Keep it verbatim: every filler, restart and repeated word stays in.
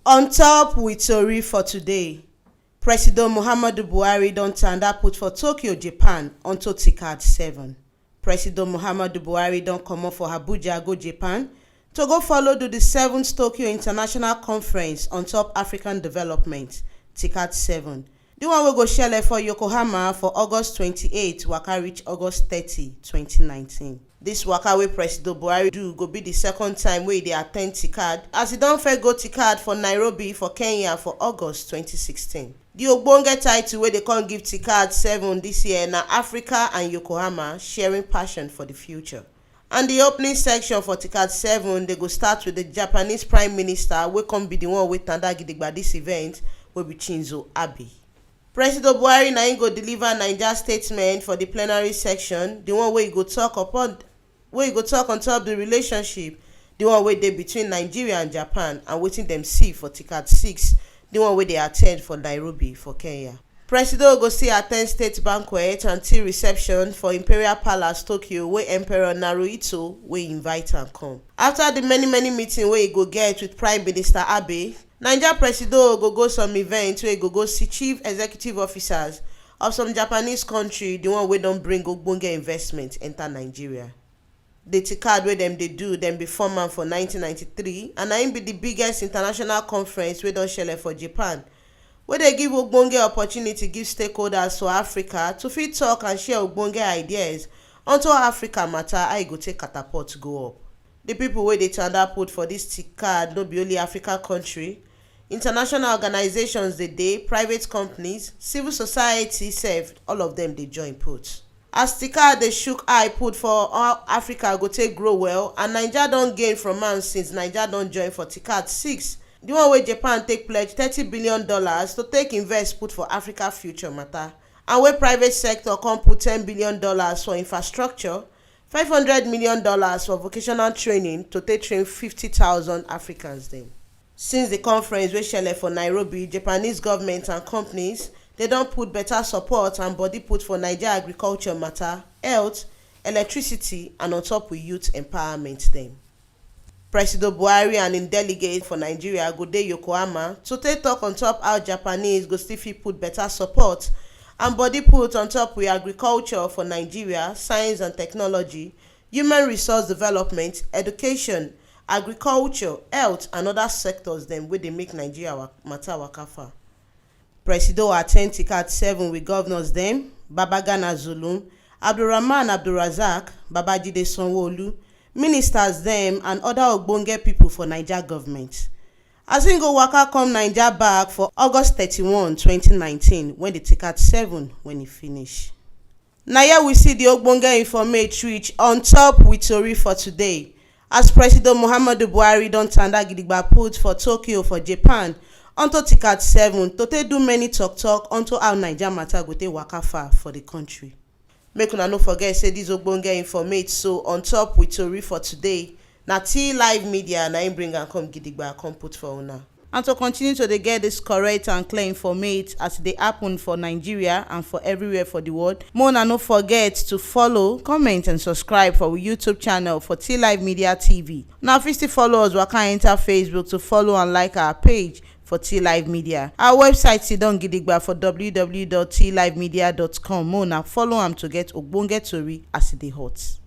On top with tori for today, President Muhammadu Buhari don tanda put for Tokyo, Japan, unto TICAD seven. President Muhammadu Buhari don comot for Abuja go Japan to go follow do the seventh Tokyo International Conference on top African Development, TICAD seven. The one wey go shele for Yokohama for August twenty-eight, waka reach August thirty, twenty nineteen. This waka wey President Buhari do go be the second time wey e dey attend TICAD, as e don first go TICAD for Nairobi for Kenya for August twenty sixteen. The ogbonge title wey dey come give TICAD seven this year na Africa and Yokohama, sharing passion for the future. And the opening section for TICAD seven, they go start with the Japanese Prime Minister, wey come be the one wey tanda gidigba this event, wey be Shinzo Abe. President Buhari na im go deliver Naija statement for the plenary section, the one wey e go talk upon, wey e go talk on top the relationship, the one wey dey between Nigeria and Japan, and wetin dem see for TICAD six, the one wey dey attend for Nairobi for Kenya. President go still attend state banquet and tea reception for Imperial Palace, Tokyo, wey Emperor Naruhito wey invite am come. After the many many meeting wey e go get with Prime Minister Abe, Naija Presido go go some event wey e go go see chief executive officers of some Japanese country, the one wey don bring ogbonge investment enter Nigeria. The TICAD wey dem dey do, dem be form am for nineteen ninety-three, and na im be the biggest international conference wey don shele for Japan, wey dey give ogbonge opportunity give stakeholders for Africa to fit talk and share ogbonge ideas unto Africa matter, how e go take catapult go up. The people wey dey tanda put for this TICAD no be only Africa country. International organizations dey dey, private companies, civil society sef, all of them dey join put. As TICAD dey shook eye put for how Africa go take grow well, and Naija don gain from am since Naija don join for TICAD six, the one wey Japan take pledge thirty billion dollars to take invest put for Africa future matter, and wey private sector come put ten billion dollars for infrastructure, five hundred million dollars for vocational training to take train fifty thousand Africans dem. Since the conference wey shele for Nairobi, Japanese government and companies, they don put better support and body put for Naija agriculture matter, health, electricity, and on top with youth empowerment dem. President Buhari and im delegate for Nigeria go dey Yokohama to take talk on top how Japanese go still fit put better support and body put on top with agriculture for Nigeria, science and technology, human resource development, education, agriculture, health and other sectors dem wey dey make Nigeria wa-, matter waka far. Presido attend TICAD seven with governors dem, Babagana Zulum, Abdulrahman Abdulrazak, Babajide Sanwo-Olu, ministers dem and other ogbonge people for Naija government. As im go waka come Naija back for August thirty-one, twenty nineteen, when the TICAD seven when e finish. Na here we see the ogbonge informate reach on top with tori for today. As President Muhammadu Buhari don tanda gidigba put for Tokyo for Japan, unto TICAD seven to take do many talk talk unto how Naija matter go take waka far for the country. Make una no forget say this ogbonge informate so on top with tori for today, na T Live Media na im bring am come gidigba come put for una. And to continue to dey get this correct and clear informate as e dey happen for Nigeria and for everywhere for the world, make una no forget to follow, comment and subscribe for our YouTube channel for T Live Media T V. Una fit still follow us waka enter Facebook to follow and like our page for T Live Media. Our website sidon gidigba for w w w dot t live media dot com. Make una follow am to get ogbonge tori as e dey hot.